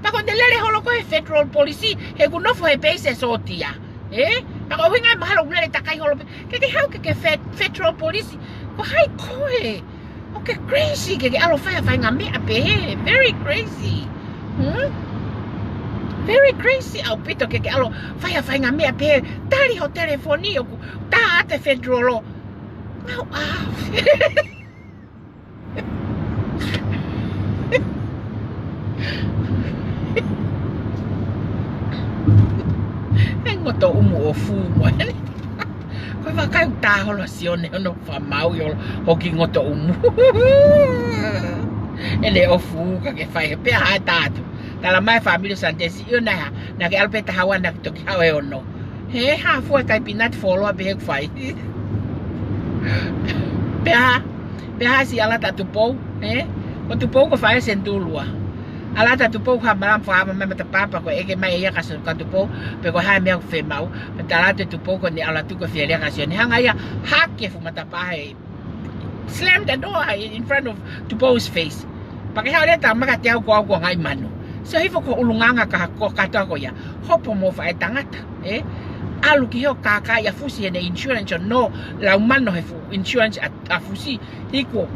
Pea ko ʻene lele holo ko ē he federal polisi, he ʻoku nofo he peisi ʻe sōtia. Ē? Pea ko e ʻuhinga ia mahalo ʻoku lele takai holo pē. Ke ke haʻu ke ke fe-, federal polisi. Ko hai koe? ʻOku ke crazy ke ke ʻalu ʻo fai ha faʻahinga meʻa pehē. Very crazy. Hmm? Very crazy ʻaupito ke ke ʻalu ʻo fai ha faʻahinga meʻa pehē. Tali hoʻo telefoni ʻoku tā atu e federal. Au, au. E ngoto ʻumu ʻo fū mo eni. Ko e vakai ʻoku tā holo Sione ʻo nofo fakamaau ʻi ʻolo hoki ngoto ʻumu. ʻEne ʻofu ka ke fai he pea hae tātu. Tala mai fāmili Santesi ʻio naʻe hā. Naʻa ke ʻalu pē taha ua naʻa ke toki haʻu e ono. He hā fua kai pinati foloa pē he ʻoku fai. Pea hā. Pea hā si ʻAlata Tupou. He. Ko Tupou ko fai Seni Tulua. ʻAlata Tupou ha Malama fakaava mai matapā pea ko e ʻeke mai ia kia Seni ka Tupou, pe ko e hā e meʻa ʻoku fiemaʻu, pea tala atu e Tupou ko ʻene ʻalu atu ko e fie lea kia Sione hanga ia hake fuʻu matapā he slam the door in front of Tupou's face. Pea ke haʻu lea tā maka te au ko au ko ngai manu. Sio hifo ko e ʻulungaanga ka ko kātoa ko ia. Hopo mo faʻē tangata, ē? ʻAlu ki he ʻo kākā ia fusi heʻene insurance ʻo nō lau mano he fuʻu insurance ʻa, ʻa fusi. Hiko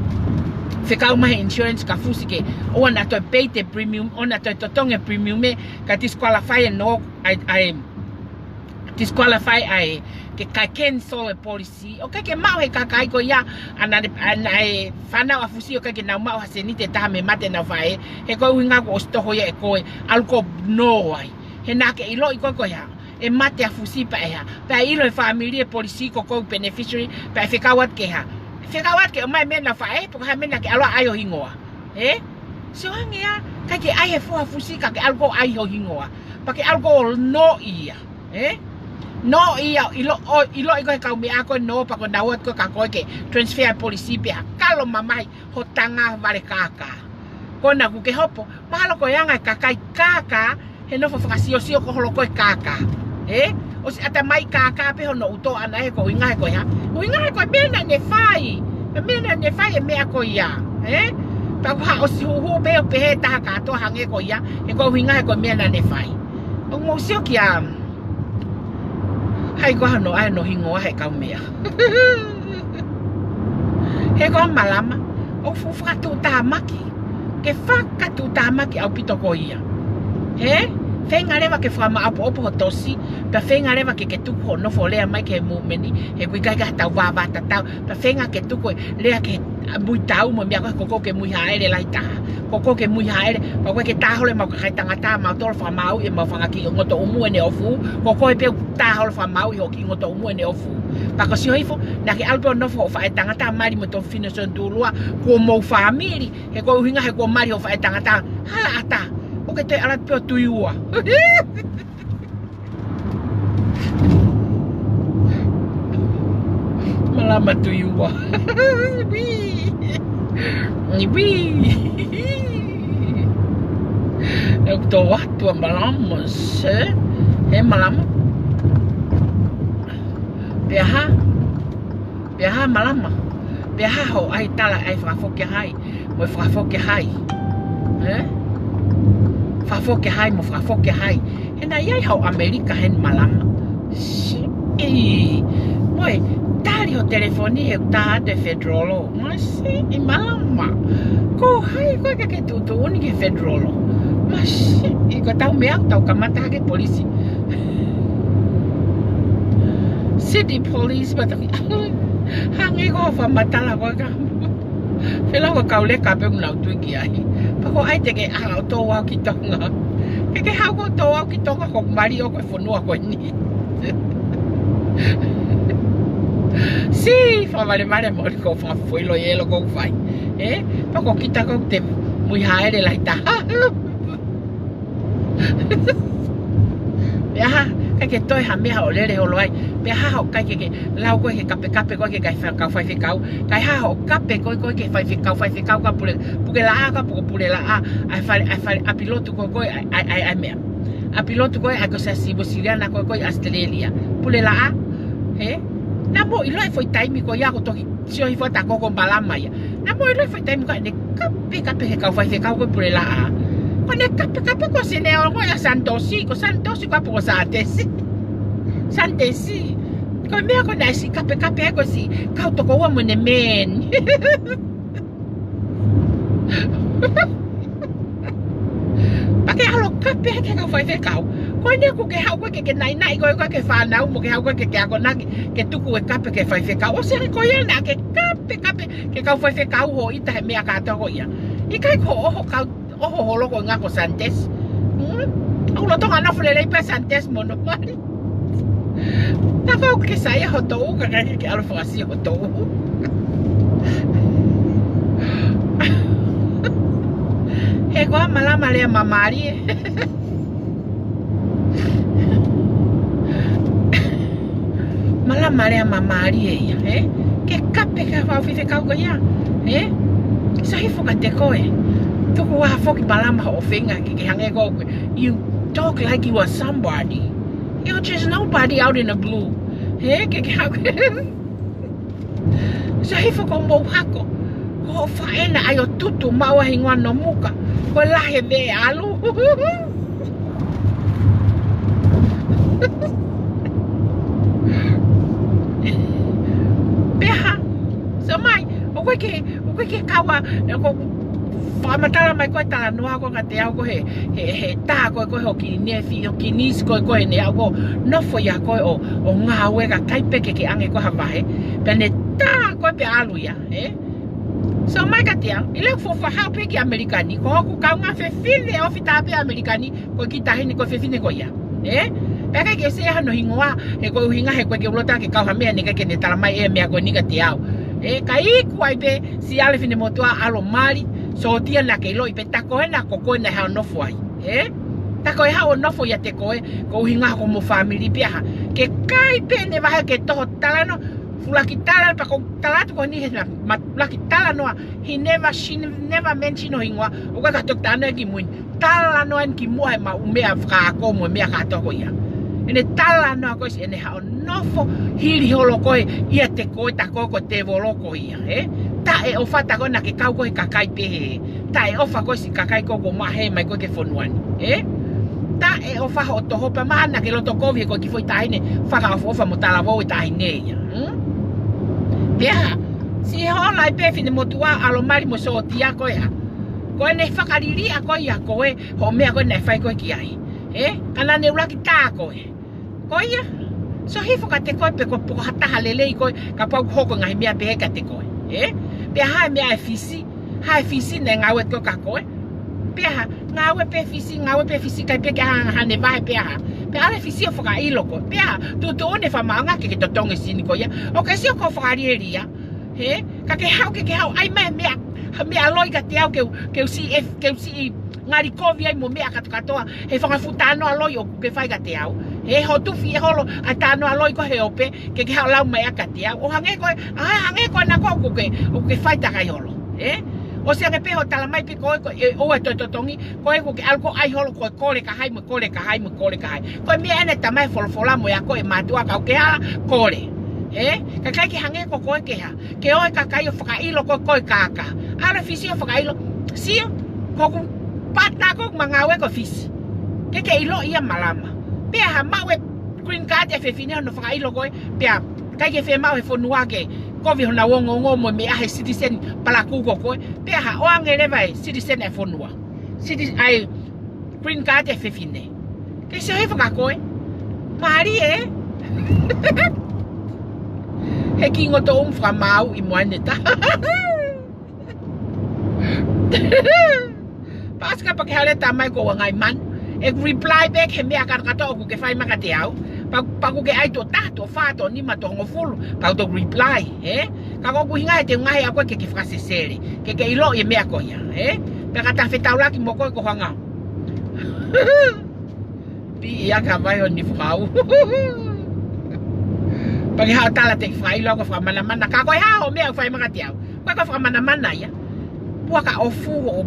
fekau mai he insurance kia fusi ke ʻoua naʻa toe pay e premium, ʻoua naʻa toe totongi e premium ē, ka disqualify ʻe nō, ʻai, ʻai, disqualify ʻa e, ke kai cancel e policy. ʻOku ʻikai ke maʻu he kakai ko ia, ʻa naʻa ne, ʻa naʻe fānau ʻa fusi ʻoku ʻikai ke nau maʻu ha seniti ʻe taha mei he mate ʻenau faʻē, he ko e ʻuhinga kuo ʻosi toho ia ʻe koe, ʻalu ʻo nō ai. He naʻa ke ʻiloʻi koe ko e hā. ʻE mate ʻa fusi pea ʻe hā. Pea ʻilo e fāmili e policy ko koe beneficiary, pea ʻe fekau atu ke hā. Fekau atu ke ʻomai e meʻa ʻenau faʻē, pe ko e hā e meʻa naʻa ke ʻalu ʻo ʻai ho hingoa. Ē? Sio ange ā, ʻikai ke ʻai he foha fusi ka ke ʻalu ʻo ʻai ho hingoa. Pea ke ʻalu ʻo nō ia. Ē? Nō ia, ʻilo, ʻo, ʻiloʻi ko e kaumeʻa ko ē nō pea ko e nau atu ko e ka koe ke transfer policy pea kalo mamahi ho tanga vale kākā. Ko ena kuo ke hopo, mahalo ko e anga e kakai kākā, he nofo fakasiosio ko holo ko e kākā. Ē? ʻOsi ʻatamai kākā pē hono ʻuto ʻana he ko e ʻuhinga he ko e hā. ʻUhinga he ko e meʻa naʻa ne fai. E meʻa naʻa ne fai e meʻa ko ia. Ē? Pea ko e hā ʻosi huhu pē ʻo pehē taha kātoa hangē ko ia. He ko e ʻuhinga he ko e meʻa naʻa ne fai. ʻOku mou sio kia. Hai ko hano ai no hingoa he kaumeʻa. He ko Malama, ʻoku fuʻu fakatuʻutāmaki. Ke fakatuʻutāmaki ʻaupito ko ia. He? Feinga leva ke fakamaʻopoʻopo ho tosi, pea feinga leva ke ke tuku hoʻo nofo lea mai ki he movement, he ʻoku ʻikai ke ha tau vāvātatau, pea feinga ke tuku e lea ke mui tau mo e meʻa ko ē he ko koe ke mui hāʻele lahi taha. Ko koe ke mui hāʻele, pea ko koe ke tā holo ʻemau kakai tangata, mau tolo fakamaau ʻemau fanga kiʻi ngoto ʻumu ʻene ʻofu, ko koe pē ʻoku tā holo fakamaau ʻi hoʻo kiʻi ngoto ʻumu ʻene ʻofu. Pea ko sio hifo, naʻa ke ʻalu pē ʻo nofo hoʻo faʻē tangata mali mo e tofiʻa fine Seni Tulua, kuo mou fāmili, he ko e ʻuhinga he kuo mali hoʻo faʻē tangata, hala ʻatā, ʻoku ke toe ʻalu atu pē ʻo tui ua. Malama tui ua. Wī. Wī. ʻE ʻoku tō atu ʻa Malama, sē? He Malama. Pea hā? Pea hā Malama? Pea hā hoʻo ʻai tala ʻai fakafoki hai? Mo e fakafoki hai? Ē? Fakafoki hai mo fakafoki hai? He naʻe ʻi ai haʻo ʻAmelika heni Malama. Siʻi. Mo e tali hoʻo telefoni he tā atu e federal. Masiʻi Malama. Ko hai koe ke ke tuʻutuʻuni ki he federal? Masiʻi, ko ʻetau meʻa ʻoku tau kamata hake polisi. City police, pea toki hangē ko e fakamatala ko e ka. ʻE lau ka kau leka pē ʻoku nau tui ki ai. Pea ko hai te ke ʻalu ʻo tō au ki Tonga? Ke ke haʻu ʻo tō au ki Tonga, ko e mali ʻo ko e fonua ko eni. Sī, fakavalemale mo ko fakafoʻilo ʻi he ʻilo ko fai. Ē? Pea ko kita ko te mui haere lahi taha. Pea hā, ʻikai ke toe ha meʻa ʻo lele holo ai. Pea hā hoʻo ʻikai ke, ke lau koe ke kapekape koe ke kai fa-, kau faifekau. Kai hā hoʻo kape koe, koe ke faifekau, faifekau ka pule, puke laʻā ka puke pule laʻā. ʻAi fale, ʻai fale, ʻapi lotu koe, koe, ʻai, ʻai, ʻai, ʻai meʻa. ʻApi lotu koe, ʻai ko Siasi Uēsiliana koe, koe ʻAositelēlia. Pule laʻā, hē? Naʻa mou ʻilo e foʻi taimi ko ia ko toki sio hifo ʻa Koko Malama ia. Naʻa mou ʻilo e foʻi taimi ko ē ne kapekape he kau faifekau ko e pule laʻā. Ko ʻene kapekape ko ē ne ʻalu ko ia ʻa Santosi, ko Santosi ko ē pē ko Santesi. Santesi. Ko e meʻa ko ē naʻe siʻi kapekape ai ko e siʻi kau toko ua mo ʻene meni. Pea ke ʻalu ʻo kape ki he kau faifekau. Ko eni ʻoku ke haʻu koe ke ke naʻinaʻi koe, koe ke fānau mo ke haʻu koe ke ke akonaki, ke tuku e kape ki he faifekau. ʻOsi ange ko ia naʻa ke kapekape ki he kau faifekau hoʻo ʻita he meʻa kātoa ko ia. ʻIkai ko hoʻo kau, ʻoho holo ko e ngako Santesi. Hmm? ʻOku lolotonga nofo lelei pē Santesi mo hono mali. Ka ko ke saiʻia hoʻo toʻu, ka ʻikai ke ʻalu ʻo fakasio hoʻo toʻu. He ko e Malama lea māmālie. Malama lea māmālie ia, ē? Ke kape ki he kau faifekau ko ia, ē? Sio hifo kiate koe. Tuku ā foki Malama hoʻo feinga ke, ke hangē ko koe. You talk like you are somebody. You're just nobody out in the blue. Ē, ke, ke hau. Sio hifo ko mou hako. Ko hoʻo faʻē naʻe ʻai ʻo tutu maʻu ʻa e hingoa Nomuka. Ko e lahi e meʻa ʻe ʻalu. Pea hā, sio mai, ʻoku ʻikai ke, ʻoku ʻikai ke kau ā, ʻoku fakamatala mai ko e talanoa ko ē kiate au ko e, he, he tā ko ē ko e hoki nefi, hoki nisi ko ē ko ē ne au ko nofo ia ko ē ʻo, ʻo ngāue kae ʻikai pē ke ke ʻange ko ha vahe. Pea ne tā ko ē pea ʻalu ia, ē? Sio mai kiate au, ʻi he ʻoku fuofua haʻu pē ki ʻAmelika ni, ko hoku kaungā fefine ʻoku fita pē ʻAmelika ni, ko e kiʻi taʻahine ko e fefine ko ia. Ē? Pea ʻikai ke ʻosi ʻai hano hingoa, he ko e ʻuhinga he ko e ke ulota ke kau ha meʻa ne ʻikai ke ne tala mai e meʻa ko eni kiate au. Ē, ka iku ai pē, siʻi ʻalu e finemotuʻa ʻalu ʻo mali, sōtia naʻa ke ʻiloʻi pē tā ko ena ko koe naʻe haʻu ʻo nofo ai. Ē? Tā ko e haʻu ʻo nofo ʻiate koe, ko e ʻuhinga ko homo fāmili pea hā. Ke ʻikai pē ne vahe ke toho talanoa, fuʻu laki talanoa, pea ko e tala atu ko eni he naʻa ma-, laki talanoa, he never, she never mention hoʻo hingoa, ʻoku ʻikai ke toe talanoa ki mui. Talanoa eni ki muʻa he maʻu meʻa fakaako mo e meʻa kātoa ko ia. ʻEne talanoa ko ē siʻene haʻu ʻo nofo hili holo koe ʻiate koe tā ko ē ko e tēvolo ko ia, ē? Taʻeʻofa tā ko ē naʻa ke kau ko ē he kakai pehē. Taʻeʻofa ko ē siʻi kakai ko ē kuo maʻu mai ko ē ki he fonua ni, ē? Taʻeʻofa hoʻo toho pea mahalo naʻa ke loto kovi he ko e kiʻi foʻi taʻahine fakaʻofoʻofa mo talavou e taʻahine ia. Hmm? Pea hā, siʻi hola ai pē finemotuʻa ʻalu ʻo mali mo sōtia ko e hā. Ko ʻene fakaliliʻa ko ia ko ē hoʻo meʻa ko ē naʻe fai ko ē ki ai. Ē? Ka naʻa ne ʻuluaki tā koe. Ko ia, sio hifo kiate koe pe ko e poko ha taha lelei koe, kapau ʻoku hoko e ngaahi meʻa pehē kiate koe. Ē? Pea hā e meʻa ʻe Fisi, hā e Fisi naʻe ngāue ko ē kia koe. Pea hā, ngāue pē Fisi, ngāue pē Fisi ʻikai pē ke ʻai ha, haʻane vahe pea hā. Pea ʻalu e Fisi ʻo fakaʻilo koe. Pea hā, tuʻutuʻuni e fakamaʻunga ke ke totongi e sini ko ia. ʻOku ke sio ko e fakalielia. Hē? Ka ke haʻu ke, ke haʻu ʻai mai e meʻa, ha meʻa loi kiate au ke u, ke u siʻi, ke u siʻi ngali kovi ai mo e meʻa kātoa kātoa, he fanga fuʻu talanoa loi ʻoku ke fai kiate au. He hoʻo tufi e holo ʻa e talanoa loi ko ē he ope, ke ke haʻu ʻo lau mai ʻaki kiate au. ʻO hangē ko ē, ʻa, hangē ko ena ko ē ʻoku ke, ʻoku ke fai takai holo. Ē? ʻOsi ange pē hoʻo tala mai pē ko ē, ko e, ʻoua toe totongi, ko ē ʻoku ke ʻalu ko ē ʻai holo ko e kole kia hai mo e kole kia hai mo e kole kia hai. Ko e meʻa ena ʻa e tamai folofola mo e ako ʻa e mātuʻa kau ke hala, kole. Ē? Ka ʻikai ke hangē ko koe ke hā. Ke ʻoua e kakai ʻo fakaʻilo ko koe kākā. ʻAlu e Fisi ʻo fakaʻilo. Sio, ko hoku partner ko ē ʻoku ma ngāue ko e Fisi. Ke ke ʻiloʻi ʻa Malama. Pea hā maʻu e green card e fefine hono fakaʻilo koe. Pea ʻikai ke fiemaʻu he fonua ke kovi honau ongoongo mo e meʻa he citizen palakū ko koe. Pea hā ʻoange leva e citizen e fonua. Citi-, ʻa e green card e fefine. Ke sio hifo kia koe. Mālie ē. He kiʻi ngoto ʻumu fakamaau ʻi muʻa ʻene tā. Pea ʻosi ka pea ke haʻu leva ʻo tala mai ko ʻeku ngaahi manu. ʻEku reply back he meʻa kātoa ʻoku ke fai mai kiate au. Pea, pea ʻoku ke ʻai tuʻo taha, tuʻo fā, tuʻo nima, tuʻo hongofulu. Pea u toki reply, ē? Ka ko ʻeku ʻuhinga he te u ngaohi ʻa koe ke ke fakasesele. Ke ke ʻiloʻi e meʻa ko ia, ē? Pea ka ta fetaulaki mo koe ko hangē. Pea ia ka vai ho ni fukau. Pea ke haʻu ʻo tala te ke fakaʻilo ko e fakamanamana. Ka ko e hā hoʻo meʻa ʻoku fai mai kiate au? Ko e ko e fakamanamana ia. Puaka ʻofa ʻo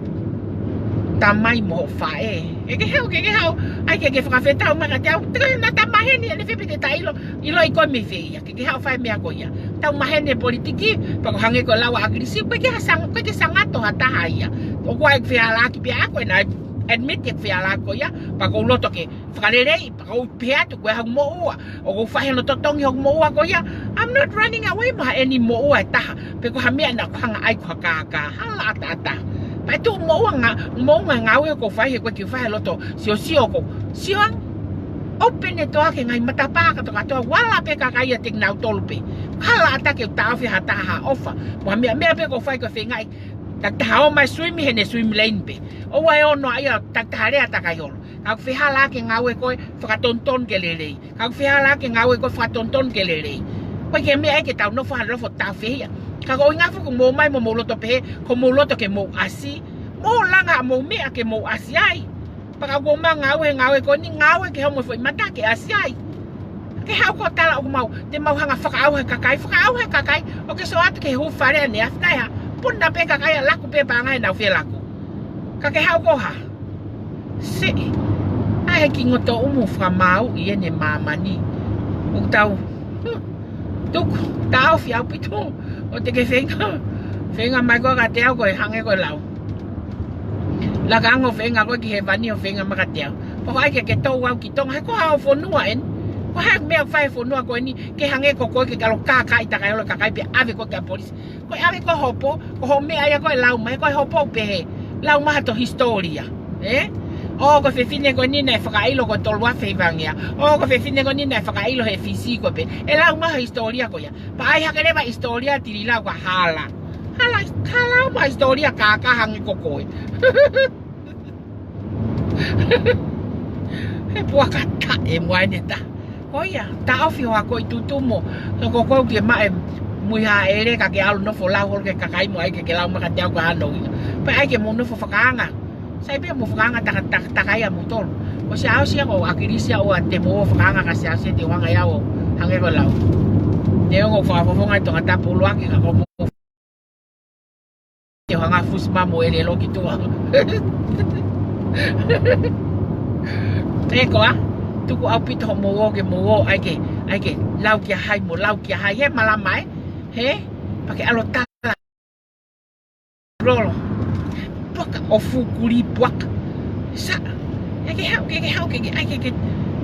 tamai mo faʻē. Ke ke haʻu, ke ke haʻu. ʻAi ke ke fakafetau mai kiate au. Te ke na tamaheni ʻene fepete ta ʻilo. ʻIloʻi koe mei fē ia. Ke ke haʻu ʻo fai e meʻa ko ia. Tau maheni he politiki, pea ko e hangē ko e lau ʻa ʻAkilisi, ʻoku ʻikai ke ha sang-, ʻoku ʻikai ke sangato ha taha ia. ʻOku ʻi ai ʻeku fehālaaki pē ʻaʻaku ʻena admit ʻeku fehālaaki ko ia, pea ʻoku ou loto ke fakaleleiʻi, pea ʻoku ou pehē atu ko e hā hoku moʻua, ʻoku ou fai hono totongi hoku moʻua ko ia. I'm not running away mo haʻane moʻua ʻe taha, pe ko ha meʻa naʻa ku hanga ʻai ko ha kākā, hala ʻataʻatā. Pea ʻe tuʻu moʻua ngā, moʻua ngāue ʻoku ou fai he ʻoku ʻikai ke u fai he loto siosio ʻoku ou sio ange. Open e toa ki he ngaahi matapā kātoa kātoa, vala pē kakai ia te kinautolu pē. Hala ʻatā ke u taʻofi ha taha ha ʻofa. Mo ha meʻa, meʻa pē ʻoku ou fai ko e feingaʻi. Takitaha ō mai swim heʻene swim lane pē. ʻOua ʻe ō noa ia takitaha lea takai holo. Ka ʻoku fehālaaki e ngāue ko ē fakatonutonu ke lelei. Ka ʻoku fehālaaki e ngāue ko ē fakatonutonu ke lelei. ʻOku ʻikai ke meʻa ia ke tau nofo ha nofo taufehia. Ka ko e ʻuhinga foki ʻoku mou ō mai mo mou loto pehē, ʻoku mou loto ke mou ʻasi. Mou langa haʻamou meʻa ke mou ʻasi ai. Pea ka ʻoku mou ngāue, ngāue ko eni ngāue ke homo foʻi mata ke ʻasi ai. Ke haʻu koe ʻo tala ʻoku mau, te mau hanga fakaʻauha e kakai, fakaʻauha e kakai, ʻo ke sio atu ki he hū fale ʻaneafi naʻe hā. Puna pē kakai ʻo laku pē paʻanga ʻenau felaku. Ka ke haʻu koe ʻo hā. Siʻi. ʻAi he kiʻi ngotoʻumu fakamaauʻi ʻene māmani. ʻOku tau. Hmm. Tuku, taʻofi ʻaupito. ʻOua te ke feinga. Feinga mai koe kiate au ko e hangē ko e lau. Laka ange hoʻo feinga ko ē ki hēvani ʻo feinga mai kiate au. Pea ʻai ke ke tau au ki Tonga, he ko e hā hoʻo fonua eni? Ko e hā e meʻa ʻoku fai he fonua ko eni, ke hangē ko koe ke kalo kākaaʻi takai holo e kakai pea ʻave koe ki he polisi. Ko e ʻave ko e hopo, ko hoʻo meʻa ia ko e lau mai, ko e hopo pē he lau mai ha toe hisitōlia. Ē? ʻO ko e fefine ko eni naʻe fakaʻilo ko e tolu afe hivangeau. ʻO ko e fefine ko eni naʻe fakaʻilo he Fisi ko ē pē. ʻE lau mai ha hisitōlia ko ia. Pea ʻai hake leva e hisitōlia Tilila ʻoku hala. Hala, hala mo e hisitōlia kākā hangē ko koe. He puaka taʻe mo ʻene tā. Ko ia, taʻofi hoʻo akoʻi tutumu. He ko koe ʻoku ke maʻu e mui hāʻele ka ke ʻalu ʻo nofo lau holo ki he kakai mo ʻai ke ke lau mai kiate au ko e hā hono ʻuhinga. Pea ʻai ke mou nofo fakaanga. Sai pē mou fakaanga taka, taka, takai ʻa moutolu. ʻOsi ʻa ʻosi ia ko ʻAkilisi ia ʻoua te mou fakaanga ka Siaosi ia te u hanga ia ʻo hangē ko e lau. Neongo fakafofonga ʻi Tongatapu ʻuluaki ka ko mou te u hanga fusi mai mo ʻelelo ki tuʻa. Ē koā, tuku ʻaupito hoʻomou ō ke mou ō, ʻai ke, ʻai ke lau kia hai mo lau kia hai, he malama ē, he, pea ke ʻalu ʻo tala. Lolo. Puaka ʻofa kuli puaka. Sa. Ke ke haʻu, ke ke haʻu, ke ke, ʻai ke ke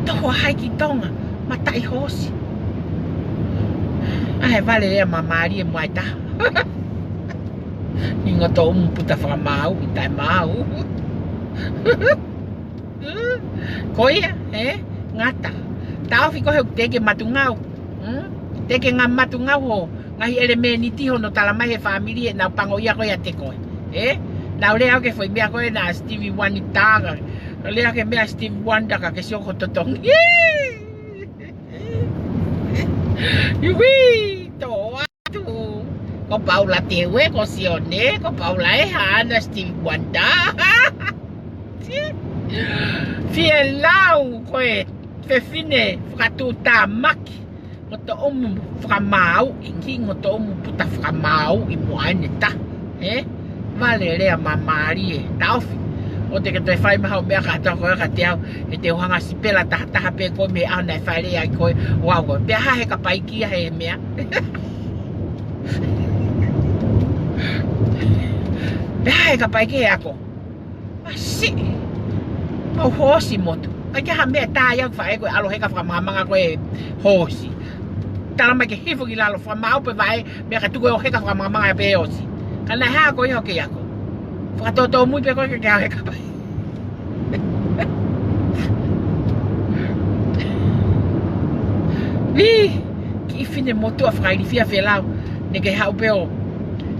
toho hai ki Tonga. Mataʻi hoosi. ʻAi he vale lea māmālie mo e taha. Kiʻi ngotoʻumu puta fakamaauʻi taʻemaau. Ko ia, ē? Ngata. Taʻofi koe he ʻoku teʻeki ke matungau. Hmm? Teʻeki ke ngā matungau ho ngaahi ʻelemēniti hono tala mai he fāmili ʻenau pango ia ko ia ʻiate koe. Ē? Naʻa ku lea au ki he foʻi meʻa ko ē naʻa Stevie Wonder ka. Lea ki he meʻa Stevie Wonder ka ke sio ko e totongi. Iui, tō atu. Ko Paula Teue, ko Sione, ko Paula ē, haʻana Stevie Wonder. Fie lau ko e fefine fakatuʻutāmaki. Ngotoʻumu fakamaauʻi, kiʻi ngotoʻumu puta fakamaauʻi mo ʻene tā. Ē? Vale lea māmālie, taʻofi. ʻOua te ke toe fai mai haʻo meʻa kātoa ko ē kiate au, he te u hanga sipela taha taha pē koe mei he ʻaho naʻe fai lea ai koe, ʻo au koe. Pea hā he kapaiki ia he meʻa. Pea hā he kapaiki he ako. ʻAsi. Mau hoosi motu. ʻIkai ke ha meʻa tā ia ʻoku faʻē ko e ʻalu heka fakamahamanga ko e hoosi. Tala mai ke hifo ki lalo fakamaau pē vaʻe meʻa ka tuku ʻo heka fakamahamanga pē hoosi. Ka naʻe hā ko ia ʻoku ke ako. Fakatōtōmui pē koe ke ke heka pē. Vī, kiʻi fine motuʻa fakailifia felau. Naʻa ke haʻu pē ʻo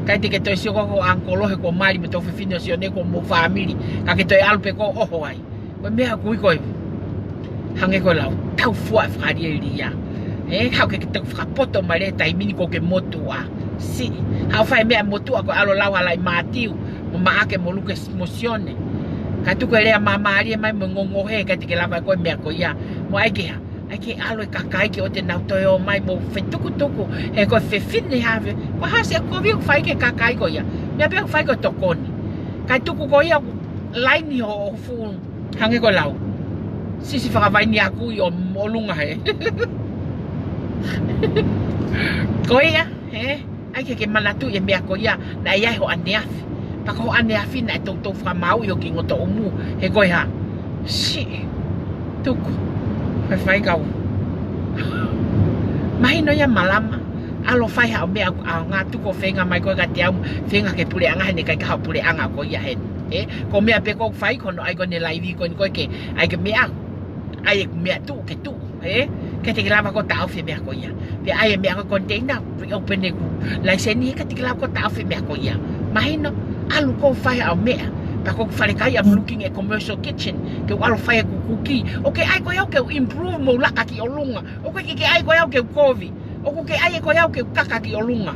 ʻIkai te ke toe sio ko ē ki ho ʻangikolo he kuo mali mo e tuofefine ʻo Sione, ko hoʻomou fāmili, ka ke toe ʻalu pē koe ʻo ʻoho ai. Ko e meʻa ʻoku ui ko ē, hangē ko e lau, tau fua e fakalielia. Ē, haʻu ke ke toe fakapoto mai leva he taimi ni kuo ke motuʻa. Siʻi, haʻu ʻo fai e meʻa motuʻa ko e ʻalu ʻo lau ʻa e Mātiu mo Maʻake mo Luke mo Sione. Kae tuku e lea māmālie mai mo e ngongohe, ʻikai te ke lava ʻe koe e meʻa ko ia. Mo ʻai ke hā, ʻai ke ʻalu e kakai ke ʻoua te nau toe ō mai mo fetukutuku, he ko e fefine hā, ko e hā siʻa kovi ʻoku fai ki he kakai ko ia? Meʻa pē ʻoku fai ko e tokoni. Kae tuku ko ia ʻoku laini ho, ho fuʻu, hangē ko e lau, sisi fakavaini aku ʻi ʻolunga he. Ko ia, hē? ʻAi ke ke manatuʻi e meʻa ko ia, naʻe ʻi ai ho ʻaneafi. Pea ko ho ʻaneafi naʻe toutou fakamāuʻi ho kiʻi ngotoʻumu, he ko e hā? Siʻi, tuku, fai fai kau. Mahino ia Malama, ʻalu ʻo fai haʻo meʻa ʻaonga, tuku ʻo feinga mai koe kiate au, feinga ki he puleʻanga heni, ʻikai ko ho puleʻanga ko ia heni. Ē, ko e meʻa pē ʻoku fai ko hono ʻai ko eni e laivi ko eni ko ē ke, ʻai ke meʻa, ʻai e meʻa tuʻu ke tuʻu. Ē, ʻikai te ke lava koe ʻo taʻofi e meʻa ko ia. Pea ʻai e meʻa ko e container, reopen ʻeku laiseni, ʻikai te ke lava koe ʻo taʻofi e meʻa ko ia. Mahino, ʻalu koe ʻo fai haʻo meʻa. Pea ko ʻeku falekai, I'm looking at commercial kitchen. Ke u ʻalu ʻo fai ʻeku kuki. ʻOku ke ʻai koe au ke u improve mo u laka ki ʻolunga. ʻOku ʻikai ke ke ʻai koe au ke u kovi. ʻOku ke ʻai koe au ke u kaka ki ʻolunga.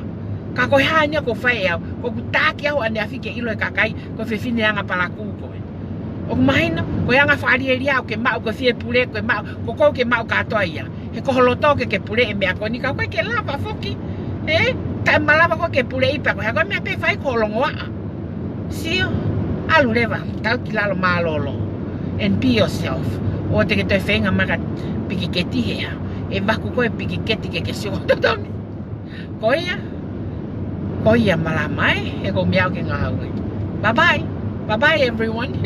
Ka ko e hā eni ʻoku fai ʻe au? Ko ʻeku taki au ʻaneafi ke ʻilo e kakai ko e fefine anga palakū koe. ʻOku mahino, ko e anga fakalielia ʻoku ke maʻu, ko e fie pule ʻoku ke maʻu, ko koe ʻoku ke maʻu kātoa ia. He ko ho loto ke ke puleʻi e meʻa ko eni ka ʻoku ʻikai ke lava foki. Ē? Taʻemalava koe ke puleʻi pea ko e hā ko e meʻa pē ʻe fai ko ho longoaʻa. Sio, ʻalu leva, tau ki lalo mālōlō. And be yourself. ʻOua te ke toe feinga mai ka pikiketi hea. ʻE vaku koe pikiketi ke ke sio totongi. Ko ia, ko ia Malama ē, he ko e meʻa ʻoku ke ngāue. Bye bye. Bye bye everyone.